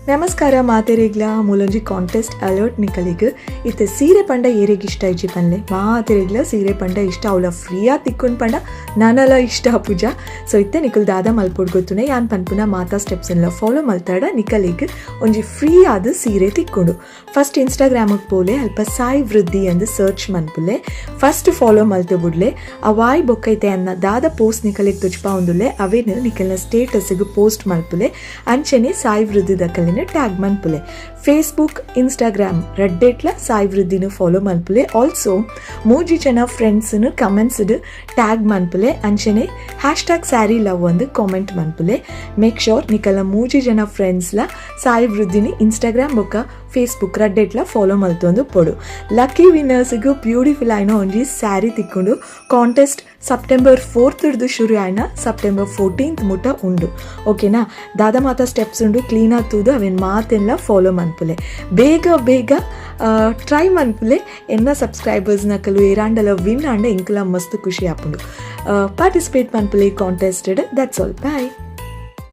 ನಮಸ್ಕಾರ ಮಾತೆರೆಗ್ಲಾ. ಮೂಲೊಂಜಿ contest alert ನಿಕಲೆಗ್. ಇತ್ತೆ ಸೀರೆ ಪಂಡ ಏರೆಗ್ ಇಷ್ಟ ಇಜ್ಜಿ ಪನ್ಲೆ? ಮಾತೆರೆಗ್ಲ ಸೀರೆ ಪಂಡ ಇಷ್ಟ. ಅವಲ ಫ್ರೀಯಾ ತಿಕ್ಕುನ್ ಪಂಡ ನನಲ ಇಷ್ಟ ಪೂಜಾ. ಸೊ ಇತ್ತೆ ನಿಕುಲ್ ದಾದ ಮಲ್ಪೊಡ್ ಗೊತ್ತುನೆ? ಯಾನ್ ಪನ್ಪುನ ಮಾತಾ ಸ್ಟೆಪ್ಸ್ ಲ ಫಾಲೋ ಮಲ್ತಾಡ ನಿಕಲೆಗ್ ಒಂಜಿ ಫ್ರೀ ಆದ್ ಸೀರೆ ತಿಕ್ಕುಂಡು. ಫಸ್ಟ್ ಇನ್ಸ್ಟಾಗ್ರಾಮ್ ಪೋಲೆ. ಅಲ್ಪ ಸಾಯಿ ವೃದ್ಧಿ ಅಂದ್ ಸರ್ಚ್ ಮನ್ಪುಲೆ. ಫಸ್ಟ್ ಫಾಲೋ ಮಲ್ತ್ ಬುಡ್ಲೆ. ಅವಾಯ್ ಬೊಕ್ಕ ಇತ್ತೆ ಅನ್ನ ದಾದ ಪೋಸ್ಟ್ ನಿಕಲೆಗ್ ತುಚ್ಪಾವುಂದುಲ್ಲೆ, ಅವೇನು ನಿಕಲ್ನ ಸ್ಟೇಟಸ್ ಪೋಸ್ಟ್ ಮಲ್ಪುಲೆ. ಅಂಚನೆ ಸಾಯಿ ವೃದ್ಧಿ ದಕಲಿನ ಟ್ಯಾಗ್ ಮನ್ಪುಲೆ. ಫೇಸ್ಬುಕ್, ಇನ್ಸ್ಟಾಗ್ರಾಮ್ ರಡ್ಡೆಟ್ಲ ಸಾಯಿ ವೃದ್ಧಿನ ಫಾಲೋ ಮನ್ಪುಲೆ. ಆಲ್ಸೋ ಮೂಜಿ ಜನ ಫ್ರೆಂಡ್ಸ್ ಕಮೆಂಟ್ಸ್ ಟ್ಯಾಗ್ ಮನ್ಪುಲೆ. ಅಂಚನೆ #ಸ್ಯಾರಿ ಲವ್ ಅಂದ್ ಕಾಮೆಂಟ್ ಮನ್ಪುಲೆ. ಮೇಕ್ ಶೋರ್ ನಿಕಲ್ನ ಮೂಜಿ ಜನ ಫ್ರೆಂಡ್ಸ್ಲ ಸಾಯಿ ವೃದ್ಧಿನಿ ಇನ್ಸ್ಟಾಗ್ರಾಮ್ ಬೊಕ್ಕ ಫೇಸ್ಬುಕ್ ರಡ್ಡೆಟ್ಲ ಫಾಲೋ ಮಲ್ತೊಂದು ಪೊಡು. ಲಕ್ಕಿ ವಿನ್ನರ್ಸ್ಗ್ ಬ್ಯೂಟಿಫುಲ್ ಆಯ್ನ ಒಂಜಿ ಸ್ಯಾರಿ ತಿಕ್ಕೊಂಡು. ಕಾಂಟೆಸ್ಟ್ ಸೆಪ್ಟೆಂಬರ್ 4 ಶುರು ಆಯ್ನ ಸೆಪ್ಟೆಂಬರ್ 14 ಮುಟ ಉಂಡು, ಓಕೆನಾ? ದಾದ ಮಾತ ಸ್ಟೆಪ್ಸ್ ಉಂಡು, ಕ್ಲೀನ್ ಆತುದು ಅವೇನ್ ಮಾತೆಲ್ಲ ಫಾಲೋ ಮನ್ಪುಲೆ. ಬೇಗ ಬೇಗ ಟ್ರೈ ಮನ್ಪುಲೆ. ಎನ್ನ ಸಬ್ಸ್ಕ್ರೈಬರ್ಸ್ ನಕಲು ಏರಾಂಡಲ ವಿನ್ ಆಂಡ ಎಂಕಲ ಮಸ್ತ್ ಖುಷಿ ಆಪುಂಡು. ಪಾರ್ಟಿಸಿಪೇಟ್ ಮನ್ಪುಲೆ ಕಾಂಟೆಸ್ಟೆಡ್. That's all, bye.